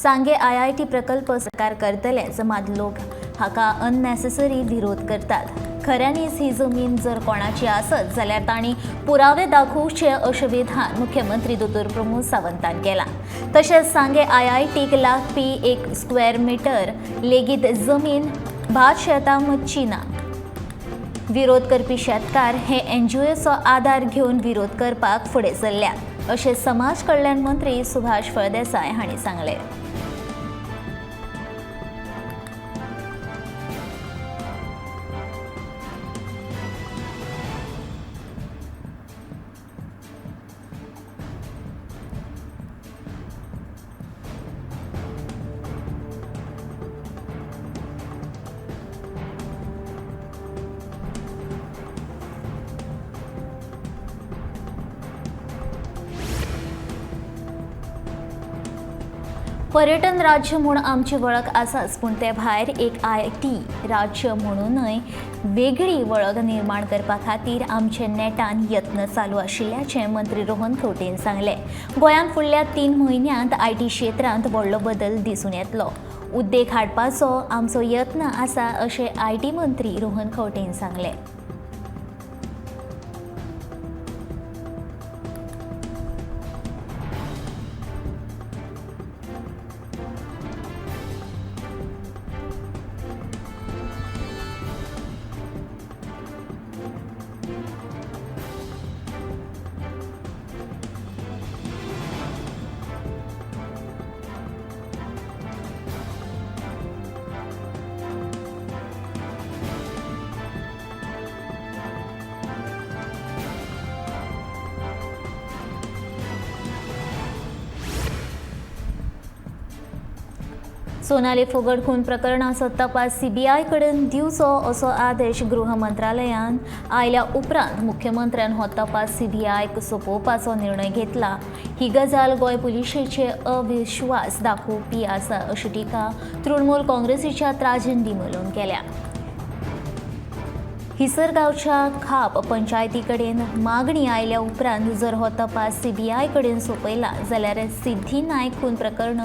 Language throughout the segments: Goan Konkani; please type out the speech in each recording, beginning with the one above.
सांगे आयआयटी प्रकल्प सरकार करतलेच, मात लोक हाका अननेसेसरी विरोध करतात. खऱ्यांनीच ही जमीन जर कोणाची आसत जाल्यार तांणी पुरावे दाखोवचे अशें विधान मुख्यमंत्री दोतोर प्रमोद सावंतान केलां. तशेंच सांगे आयआयटीक लागपी 1 स्क्वेअर मिटर लेगीत जमीन भात शेतां मदची ना. विरोध करपी शेतकार हे एनजीओचो आदार घेवन विरोध करपाक फुडें सरल्यात अशें समाज कल्याण मंत्री सुभाष फळदेसाय हांणी सांगलें. पर्यटन राज्य म्हूण आमची वळख आसाच, पूण ते भायर एक IT राज्य म्हणूनय वेगळी वळख निर्माण करपा खातीर आमचे नेटान यत्न चालू आशिल्ल्याचें मंत्री रोहन खंवटेन सांगलें. गोंयांत फुडल्या 3 म्हयन्यांत IT क्षेत्रांत व्हडलो बदल दिसून येतलो. उद्देग हाडपाचो आमचो यत्न आसा अशें IT मंत्री रोहन खंवटेन सांगलें. सोनाली फोगट खून प्रकरणाचो तपास सीबीआय कडेन दिवचो असो आदेश गृह मंत्रालयान आयल्या उपरांत मुख्यमंत्र्यान हो तपास सीबीआयक सोंपोवपाचो निर्णय घेतला. ही गजाल गोंय पुलिशेचे अविश्वास दाखोवपी आसा अशी टिका तृणमूल काँग्रेसीच्या त्राजन डिमोलोन केल्या. हिसरगांवच्या खाप पंचायती कडेन मागणी आयल्या उपरांत जर हो तपास सीबीआय कडेन सोंपयला जाल्यार सिद्धी नायक खून प्रकरण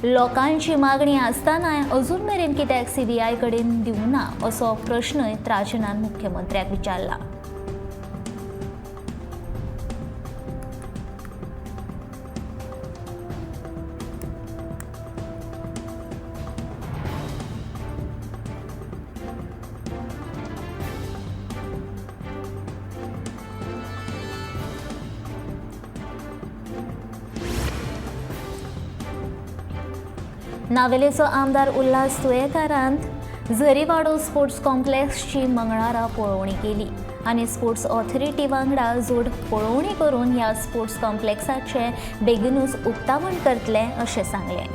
लोकांची मागणी आसतना अजून मेरेन कित्याक सीबीआय कडेन दिवना असो प्रश्नय त्राजनान मुख्यमंत्र्याक विचारला. नावेलेचो आमदार उल्हास तुयेकारांत झरीवाडो स्पोर्ट्स कॉम्प्लेक्सची मंगळारा पळोवणी केली आनी स्पोर्ट्स ऑथॉरिटी वांगडा जोड पळोवणी करून ह्या स्पोर्ट्स कॉम्प्लेक्साचे बेगीनूच उक्तावण करतले अशें सांगलें.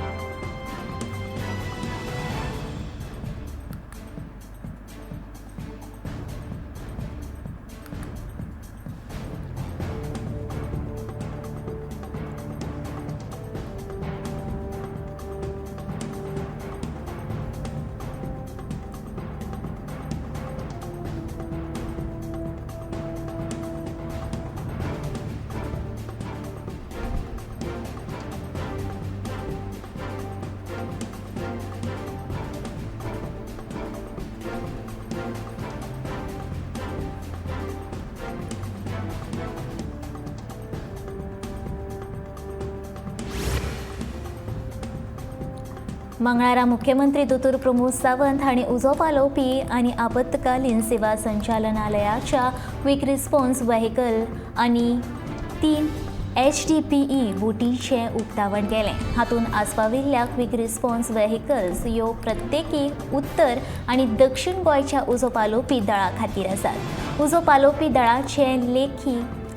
मंगळारा मुख्यमंत्री दोतोर प्रमोद सावंत हांणी उजो पालोवपी आनी आपत्कालीन सेवा संचालनालयाच्या क्विक रिस्पॉन्स व्हेकल आनी 3 HDPE बोटीचें उक्तावण केलें. हातूंत आस्पाविल्ल्या क्विक रिस्पॉन्स व्हेकल्स ह्यो प्रत्येकी उत्तर आनी दक्षिण गोंयच्या उजो पालोवपी दळा खातीर आसात. उजो पालोवपी दळाचे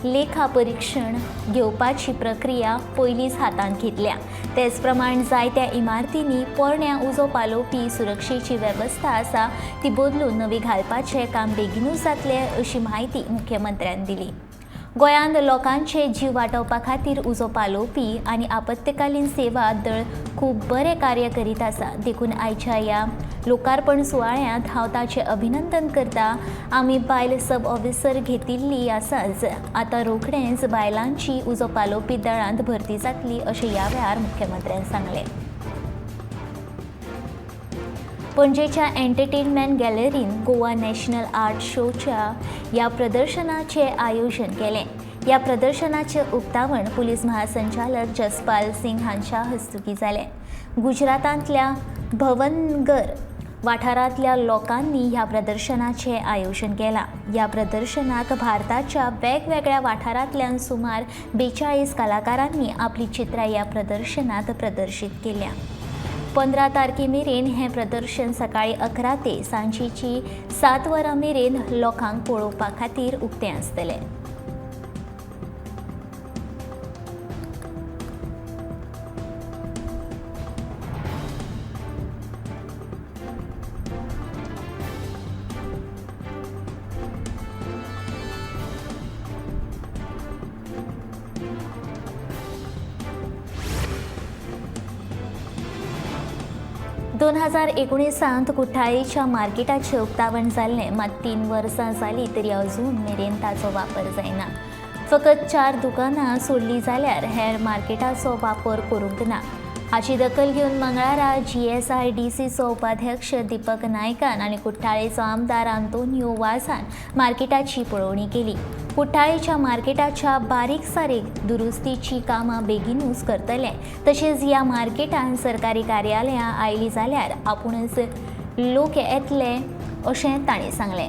लेखा परीक्षण घेवपाची प्रक्रिया पयलींच हातांत घेतल्या. तेच प्रमाण जायत्या इमारतींनी पोरण्या उजो पालोवपी सुरक्षेची वेवस्था आसा ती बदलून नवी घालपाचें काम बेगीनूच जातलें अशी म्हायती मुख्यमंत्र्यान दिली. गोंयांत लोकांचे जीव वाटोवपा खातीर उजो पालोवपी आनी आपत्कालीन सेवा दळ खूब बरें कार्य करीत आसा, देखून आयच्या ह्या लोकार्पण सुवाळ्यांत हांव ताचें अभिनंदन करता. आमी बायल सब ऑफिसर घेतिल्ली आसाच, आतां रोखडेंच बायलांची उजो पालोवपी दळांत भरती जातली अशें ह्या वेळार मुख्यमंत्र्यान सांगलें. पणजेच्या एंटरटेनमेंट गॅलरीन गोवा नॅशनल आर्ट शोच्या ह्या प्रदर्शनाचें आयोजन केलें. ह्या प्रदर्शनाचें उक्तावण पुलीस महासंचालक जसपाल सिंग हांच्या हस्तुकीं जालें. गुजरातांतल्या भवनगर वाठारांतल्या लोकांनी ह्या प्रदर्शनाचें आयोजन केलां. ह्या प्रदर्शनाक भारताच्या वेगवेगळ्या वाठारांतल्यान सुमार 42 कलाकारांनी आपलीं चित्रां ह्या प्रदर्शनांत प्रदर्शीत केल्या. 15 तारखे मेरेन हें प्रदर्शन सकाळीं 11 ते सांजेची 7 वरां मेरेन लोकांक पळोवपा खातीर उक्तें आसतलें. दोन 2019 कुठ्ठाळेच्या मार्केटाचें उक्तावण जाल्लें, मात 3 वर्सां जालीं तरी अजून मेरेन ताचो वापर जायना. फकत 4 दुकानां सोडलीं जाल्यार हेर मार्केटाचो वापर करूंक ना. हाची दखल घेवन मंगळारा GSIDCचो उपाध्यक्ष दीपक नायकान आनी कुठ्ठाळेचो आमदार आंतोनियो वाझान मार्केटाची पळोवणी केली. कुठ्ठाळेच्या मार्केटाच्या बारीक सारीक दुरुस्तीची कामां बेगीनूच करतले, तशेंच ह्या मार्केटान सरकारी कार्यालयां आयलीं जाल्यार आपूणच लोक येतले अशें तांणी सांगलें.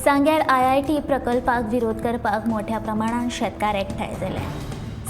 सांग्यार IIT प्रकल्पाक विरोध करपाक मोठ्या प्रमाणात शेतकार एकठांय जाले.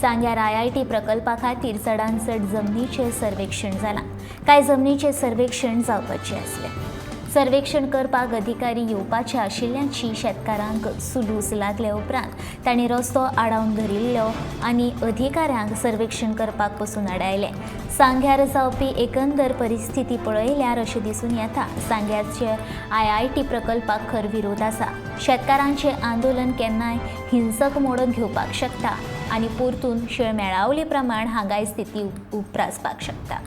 सांग्यार IIT प्रकल्पा खातीर चडांत चड जमनीचें सर्वेक्षण जालां. कांय जमनीचें सर्वेक्षण जावपाचें आसलें. सर्वेक्षण करपाक अधिकारी येवपाचे आशिल्ल्याची शेतकारांक सुलूस लागले उपरांत तांणी रस्तो आडावन धरिल्लो आनी अधिकाऱ्यांक सर्वेक्षण करपाक पसून आडायलें. सांग्यार जावपी एकंदर परिस्थिती पळयल्यार अशें दिसून येता सांग्याचे IIT प्रकल्पाक खर विरोध आसा. शेतकारांचें आंदोलन केन्नाय हिंसक मोडून घेवपाक शकता आनी परतून शेळ मेळावले प्रमाण हांगाय स्थिती उप्रासपाक शकता.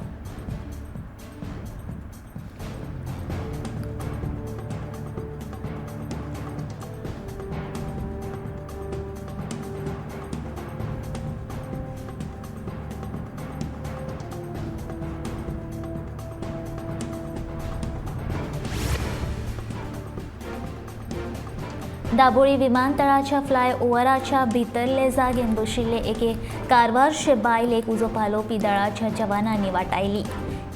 दाबोळी विमानतळाच्या फ्लायओव्हराच्या भितरले जागेन बशिल्ले एके कारवारशे बायलेक उजो पालोवपी दळाच्या जवानांनी वाटायली.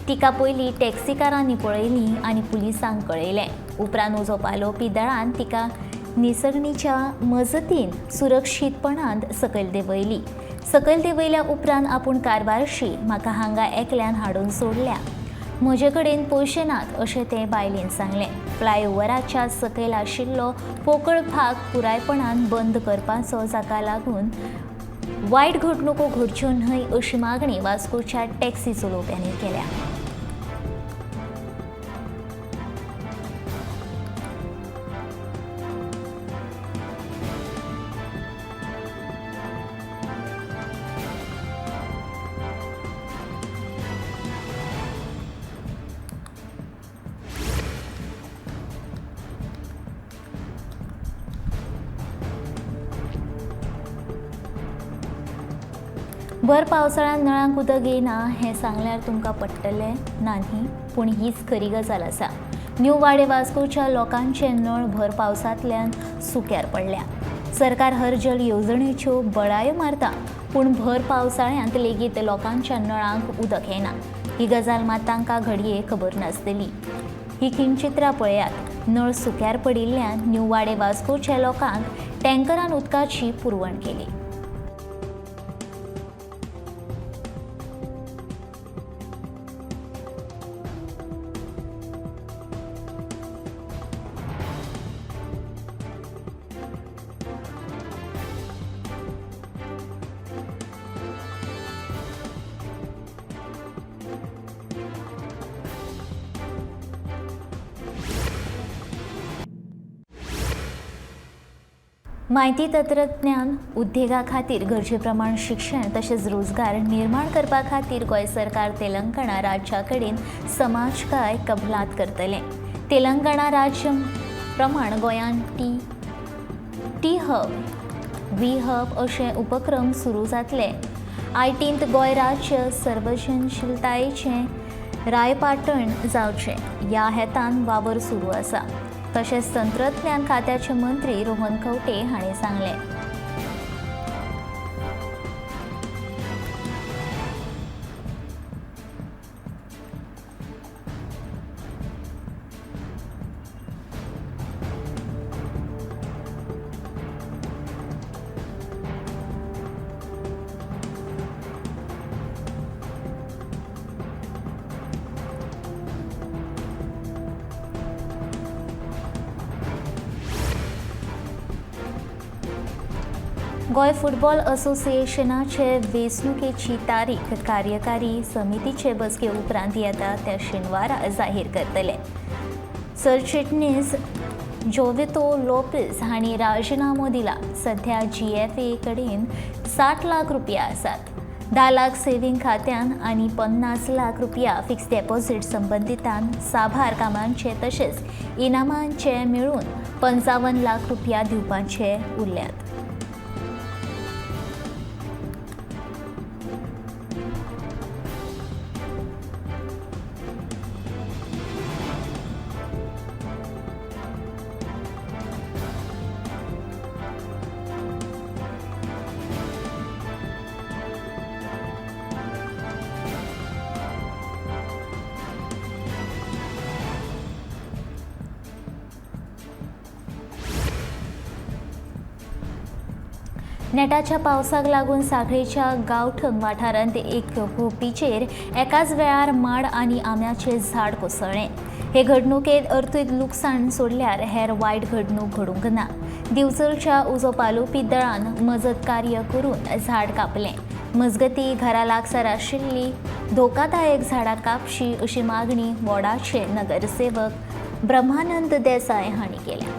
तिका पयलीं टॅक्सीकारांनी पळयली आनी पुलिसांक कळयलें. उपरांत उजो पालोवपी दळान तिका निसरणीच्या मजतीन सुरक्षीतपणान सकयल देंवयली. सकयल देंवयल्या उपरांत आपूण कारवारशी, म्हाका हांगा एकल्यान हाडून सोडल्या, म्हजे कडेन पयशे नात अशें ते बायलेन सांगलें. फ्लायओव्हराच्या सकयल आशिल्लो पोकळ भाग पुरायपणान बंद करपाचो, जाका लागून वायट घडणुको घडच्यो न्हय अशी मागणी वास्कोच्या टॅक्सी चलोवप्यांनी केल्या. भर पावसाळ्यांत नळांक उदक येना हें सांगल्यार तुमकां पडटलें ना न्ही, पूण हीच खरी गजाल आसा. न्यू वाडे वास्कोच्या लोकांचे नळ भर पावसांतल्यान सुक्यार पडल्या. सरकार हर जल येवजणेच्यो बळायो मारता, पूण भर पावसाळ्यांत लेगीत लोकांच्या नळांक उदक येना. ही गजाल मात तांकां घडये खबर नासतली. ही खिणचित्रां पळयात. नळ सुक्यार पडिल्ल्यान न्यू वाडे वास्कोच्या लोकांक टँकरान उदकाची पुरवण केली. म्हायती तंत्रज्ञान उद्देगा खातीर गरजे प्रमाण शिक्षण तशेंच रोजगार निर्माण करपा खातीर गोंय सरकार तेलंगणा राज्या कडेन समाजकाय कबलात करतले. तेलंगणा राज्य प्रमाण गोंयांत टी हब, we hub अशे उपक्रम सुरू जातले. आयटींत गोंय राज्य सर्वजनशीलतायेचें रायपाटण जावचें ह्या हेतान वावर सुरू आसा. तशेंच तंत्रज्ञान खात्याचे मंत्री रोहन खंवटे हांणी सांगलें. गोंय फुटबॉल असोसिएशनाचे वेंचणुकेची तारीख कार्यकारी समितीचे बसके उपरांत येता त्या शेनवारा जाहीर करतले. सरचिटणीस जोवितो लोपेज हांणी राजिनामो दिला. सध्या जीएफए कडेन 60 लाख रुपया आसात. 10 लाख सेव्हिंग खात्यान आनी 50 लाख रुपया फिक्स डेपॉझिट संबंदितान साबार कामांचे तशेंच इनामांचे मेळून 55 लाख रुपया दिवपाचे उरल्यात. नेटाच्या पावसाक लागून सांखळेच्या गांवठण वाठारांत एक खोपीचेर एकाच वेळार माड आनी आंब्याचें झाड कोसळ्ळें. हे घडणुकेंत अर्थीक लुकसाण सोडल्यार हेर वायट घडणूक घडूंक ना. दिवचलच्या उजो पालोवपी दळान मजत कार्य करून झाड कापलें. मजगती घरा लागसार आशिल्ली धोकादायक झाडां कापची अशी मागणी वॉर्डाचे नगरसेवक ब्रह्मानंद देसाय हांणी केल्या.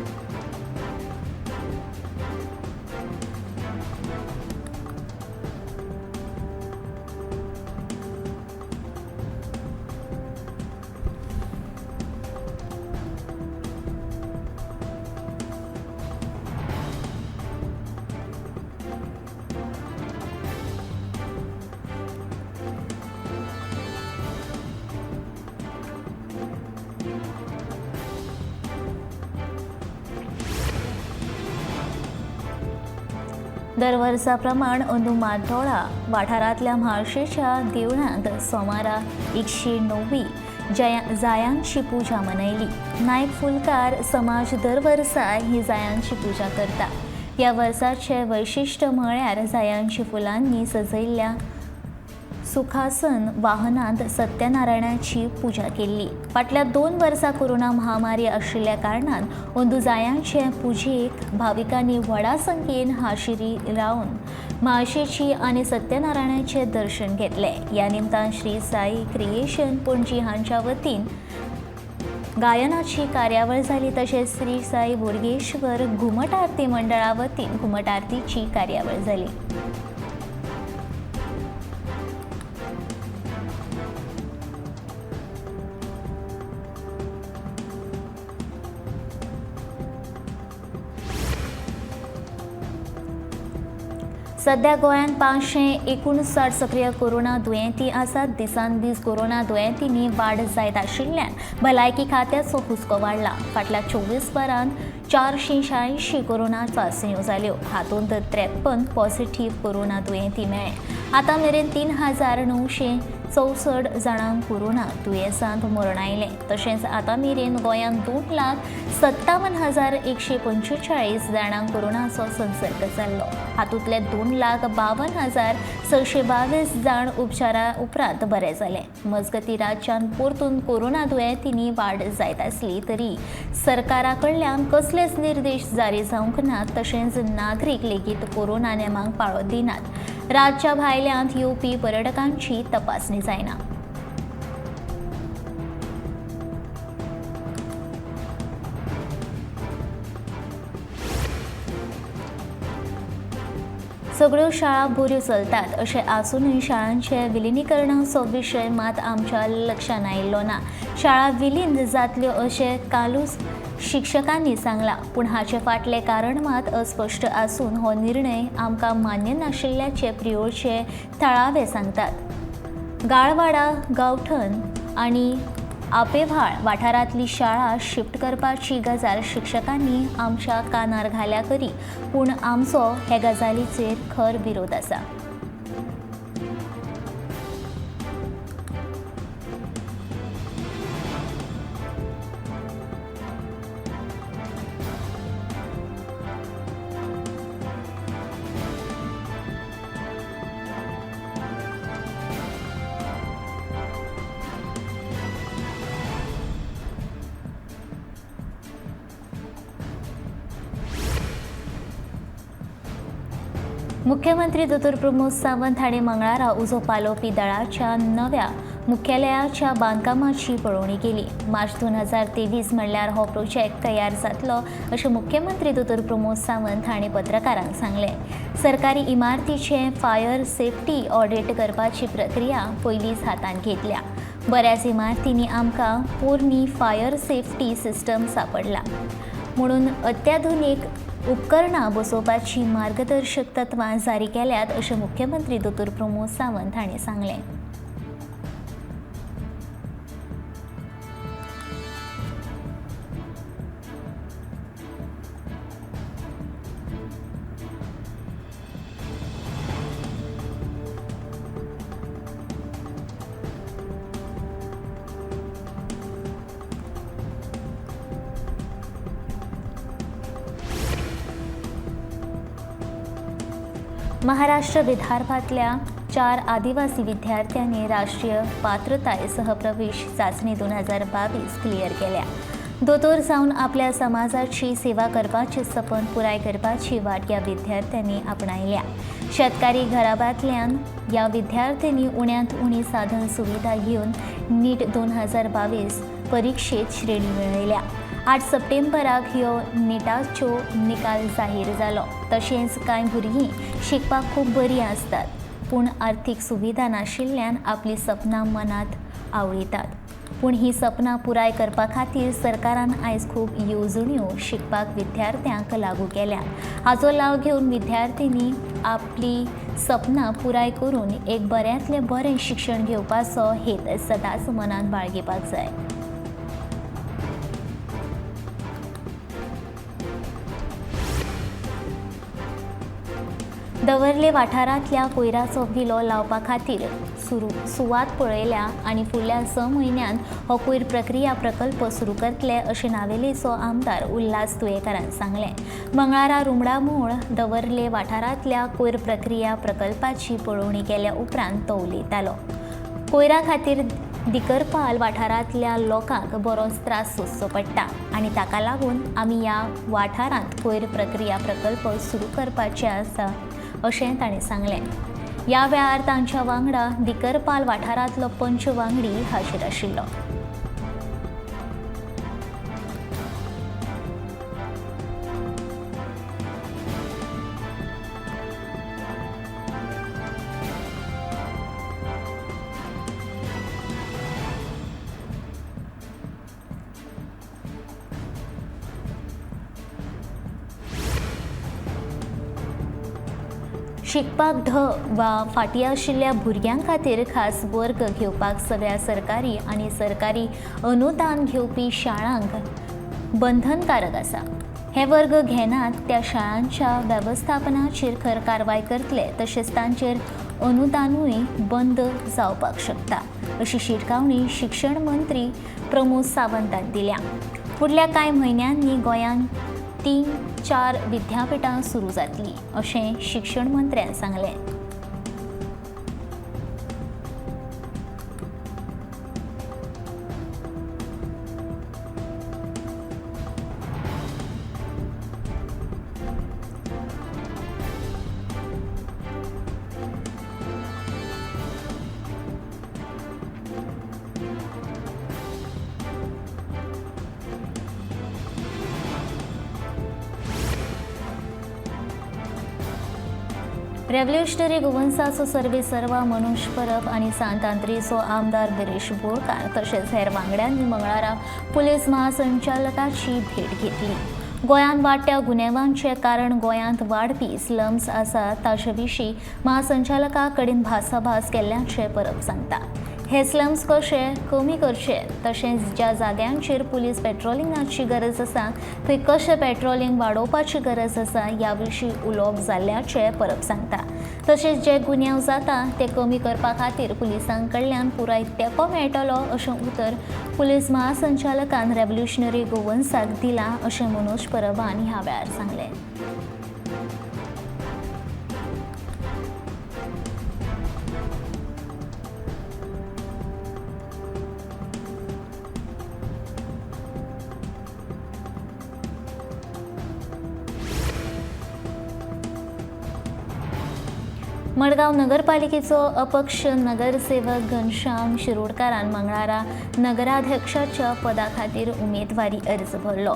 दरवर्सा प्रमाण अंदू म्हाड्डोळा वाठारांतल्या म्हाळशेच्या देवळांत सोमारा 109वी जायांची पूजा मनयली. नायक फुलकार समाज दरवर्सा ही जायांची पूजा करता. ह्या वर्साचें वैशिश्ट म्हळ्यार जायांची फुलांनी सजयल्ल्या सुखासन वाहनांत सत्यनारायणाची पूजा केल्ली. फाटल्या 2 वर्सां कोरोना महामारी आशिल्ल्या कारणान अंदू जायांचे पुजेक भाविकांनी व्हडा संख्येन हाजिरी रावन म्हाळशेची आनी सत्यनारायणाचें दर्शन घेतलें. ह्या निमतान श्री साई क्रिएशन पणजी हांच्या वतीन गायनाची कार्यावळ जाली. तशेंच श्री साई बोडगेश्वर घुमट आरती मंडळा वतीन घुमट आरतीची कार्यावळ जाली. सध्या गोंयांत 559 सक्रीय कोरोना दुयेंती आसात. दिसान दीस कोरोना दुयेंतींनी वाड जायत आशिल्ल्यान भलायकी खात्याचो हुस्को वाडला. फाटल्या 24 वरांत 486 कोरोना चांचण्यो जाल्यो. हातूंत 53 पॉझिटिव्ह कोरोना दुयेंती मेळ्ळे. आतां मेरेन 3964 जाणांक कोरोना दुयेंसांत मरण आयलें. तशेंच आतां मेरेन गोंयांत 2,57,145 जाणांक कोरोनाचो संसर्ग जाल्लो. हातूंतले 2,52,622 जाण उपचारा उपरांत बरे जाले. मजगती राज्यांत परतून कोरोना दुयेंतींनी वाड जायत आसली तरी सरकारा कडल्यान कसलेच निर्देश जारी जावंक नात. तशेंच नागरीक लेगीत कोरोना नेमांक पाळो दिनात. राज्या भायल्यांत येवपी पर्यटकांची तपासणी जायना. सगळ्यो शाळा बऱ्यो चलतात अशें आसूनय शाळांचे विलिनीकरणाचो विशय मात आमच्या लक्षांत आयिल्लो ना. शाळा विलीन जातल्यो अशें कालूच शिक्षकांनी सांगलां, पूण हाचे फाटलें कारण मात अस्पश्ट आसून हो निर्णय आमकां मान्य नाशिल्ल्याचें प्रियोळचे थळावे सांगतात. गाळवाडा, गांवठण आनी आपेव्हाळ वाठारांतली शाळा शिफ्ट करपाची गजाल शिक्षकांनी आमच्या कानार घाल्या खरी, पूण आमचो हे गजालीचेर खर विरोध आसा. मुख्यमंत्री दोतोर प्रमोद सावंत हांणी मंगळारा उजो पालोवपी दळाच्या नव्या मुख्यालयाच्या बांदकामाची पळोवणी केली. मार्च 2023 म्हणल्यार हो प्रोजेक्ट तयार जातलो अशें मुख्यमंत्री दोतोर प्रमोद सावंत हांणी पत्रकारांक सांगलें. सरकारी इमारतीचें फायर सेफ्टी ऑडिट करपाची प्रक्रिया पयलींच हातांत घेतल्या. बऱ्याच इमारतींनी आमकां पोरणी फायर सेफ्टी सिस्टम सांपडला म्हणून अत्याधुनीक उपकरणां बसोवपाची मार्गदर्शक तत्वां जारी केल्यात अशें मुख्यमंत्री दोतोर प्रमोद सावंत हांणी सांगलें. महाराष्ट्र विदर्भातल्या 4 आदिवासी विद्यार्थ्यांनी राष्ट्रीय पात्रताय सहप्रवेश चाचणी 2022 क्लियर केल्या. दोतोर जावन आपल्या समाजाची सेवा करपाचें सपन पुराय करपाची वाट ह्या विद्यार्थ्यांनी आपणायल्या. शेतकारी घराब्यांतल्यान ह्या विद्यार्थ्यांनी उण्यांत उणी साधन सुविधा घेवन नीट 2022 परिक्षेत श्रेणी मेळयल्या. 8 सप्टेंबराक ह्यो निटाच्यो निकाल जाहीर जालो. तशेंच कांय भुरगीं शिकपाक खूब बरीं आसतात, पूण आर्थीक सुविधा नाशिल्ल्यान आपलीं सपनां मनांत आवळितात. पूण हीं सपनां पुराय करपा खातीर सरकारान आयज खूब येवजण्यो शिकपाक विद्यार्थ्यांक लागू केल्यात. हाचो लाव घेवन विद्यार्थ्यांनी आपली सपनां पुराय करून एक बऱ्यांतलें बरें शिक्षण घेवपाचो हेत सदांच मनांत बाळगिपाक जाय. दवर्ले वाठारांतल्या कोयराचो विलो लावपा खातीर सुवात पळयल्या आनी फुडल्या 6 म्हयन्यांत हो कोयर प्रक्रिया प्रकल्प सुरू करतले अशें नावेलेचो आमदार उल्हास तुयेंकारान सांगलें. मंगळारा रुमडामूळ दवर्ले वाठारांतल्या कोयर प्रक्रिया प्रकल्पाची पळोवणी केल्या उपरांत तो उलयतालो. कोयरा खातीर दिकरपाल वाठारांतल्या लोकांक बरोच त्रास सोंसचो पडटा आनी ताका लागून आमी ह्या वाठारांत कोयर प्रक्रिया प्रकल्प सुरू करपाचे आसा अशें ताणें सांगलें. ह्या वेळार तांच्या वांगडा दिकरपाल वाठारांतलो पंच वांगडी हाजीर आशिल्लो. शिकपाक ढ वा फाटीं आशिल्ल्या भुरग्यां खातीर खास वर्ग घेवपाक सगळ्या सरकारी आनी सरकारी अनुदान घेवपी शाळांक बंधनकारक आसा. हे वर्ग घेनात त्या शाळांच्या वेवस्थापनाचेर खर कारवाय करतले, तशेंच तांचेर अनुदानूय बंद जावपाक शकता अशी शिटकावणी शिक्षण मंत्री प्रमोद सावंतान दिल्या. फुडल्या कांय म्हयन्यांनी गोंयांत 3-4 विद्यापीठां सुरू जातली अशें शिक्षण मंत्र्यान सांगलें. रेव्होल्युशनरी गोवन्साचो सर्वे सर्वा मनोज परब आनी सांत आंद्रेचो आमदार गिरीश बोरकार तशेंच हेर वांगड्यांनी मंगळारा पुलीस महासंचालकाची भेट घेतली. गोंयांत वाडट्या गुन्यांवांचें कारण गोंयांत वाडपी स्लम्स आसा ताचे विशीं महासंचालका कडेन भासाभास केल्ल्याचें परब सांगता. हे स्लम्स कशे कमी करचे तशेंच ज्या जाग्यांचेर पुलीस पेट्रोलिंगाची गरज आसा थंय कशें पेट्रोलिंग वाडोवपाची गरज आसा ह्या विशीं उलोवप जाल्ल्याचें परब सांगता. तशेंच जे गुन्यांव जाता ते कमी करपा खातीर पुलिसां कडल्यान पुराय तेंको मेळटलो अशें उतर पुलीस महासंचालकान रेव्होल्युशनरी गोवन्साक दिलां अशें मनोज परबान ह्या वेळार सांगलें. मडगांव नगरपालिकेचो अपक्ष नगरसेवक घनश्याम शिरोडकारान मंगळारा नगराध्यक्षाच्या पदा खातीर उमेदवारी अर्ज भरलो.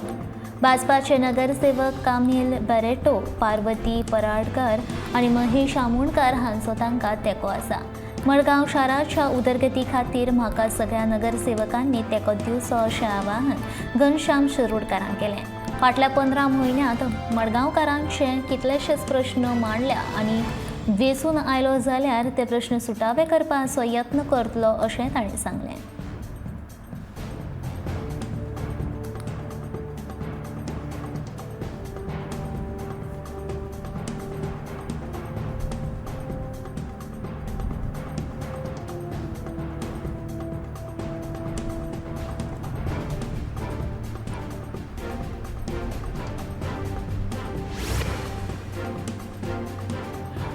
भाजपाचे नगरसेवक कामील बरेटो, पार्वती पराडकर आनी महेश आमोणकर हांचो तांकां तेंको आसा. मडगांव शाराच्या उदरगती खातीर म्हाका सगळ्या नगरसेवकांनी तेंको दिवचो अशें आवाहन घनश्याम शिरोडकारान केलें. फाटल्या 15 म्हयन्यांत मडगांवकारांचे कितलेशेच प्रश्न मांडल्या आनी वेचून आयलो जाल्यार ते प्रश्न सुटावे करपाचो यत्न करतलो अशें तांणी सांगलें.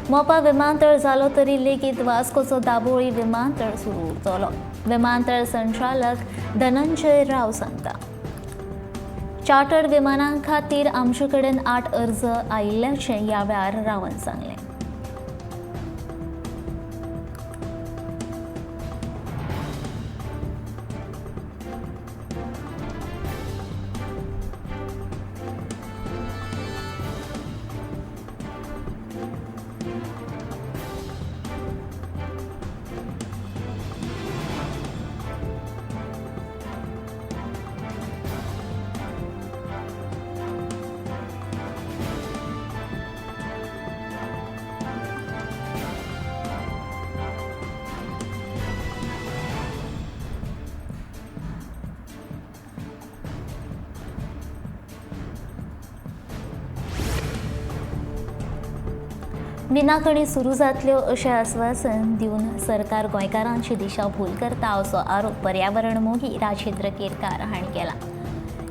मोपा विमानतळ जालो तरी लेगीत वास्कोचो दाबोळी विमानतळ सुरू उरतलो, विमानतळ संचालक धनंजय राव सांगता. चार्टर्ड विमानां खातीर आमचे कडेन 8 अर्ज आयिल्ल्याचें ह्या वेळार रावान सांगलें. मिनाखणी सुरू जातल्यो अशें आस्वासन दिवन सरकार गोंयकारांची दिशाभूल करता असो आरोप पर्यावरण मोगी राजेंद्र केरकार हांणी केला.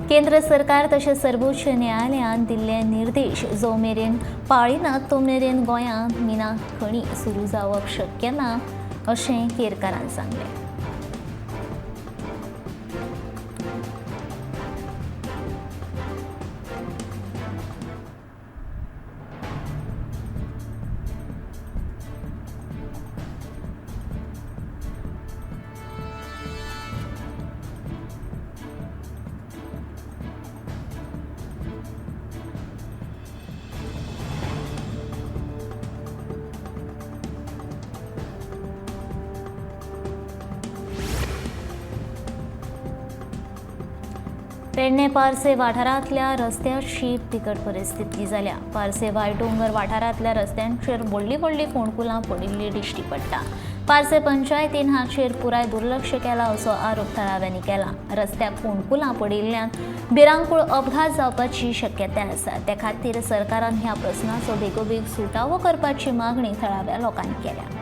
केंद्र सरकार तशेंच सर्वोच्च न्यायालयान दिल्ले निर्देश जो मेरेन पाळिनात तो मेरेन गोंयांत मिनाखणी सुरू जावप शक्य ना अशें केरकारान सांगलें. पेडणे पार्से वाठारांतल्या रस्त्याची बिकट परिस्थिती जाल्या. पार्से वायडोंगर वाठारांतल्या रस्त्यांचेर व्हडलीं व्हडलीं फोंडकुलां पडिल्लीं दिश्टी पडटा. पार्से पंचायतीन हाचेर पुराय दुर्लक्ष केला असो आरोप थळाव्यांनी केला. रस्त्याक फोंडकुलां पडिल्ल्यान भिरांकूळ अपघात जावपाची शक्यताय आसा. ते खातीर सरकारान ह्या प्रस्नाचो बेगोबेग सुटावो करपाची मागणी थळाव्या लोकांनी केल्या.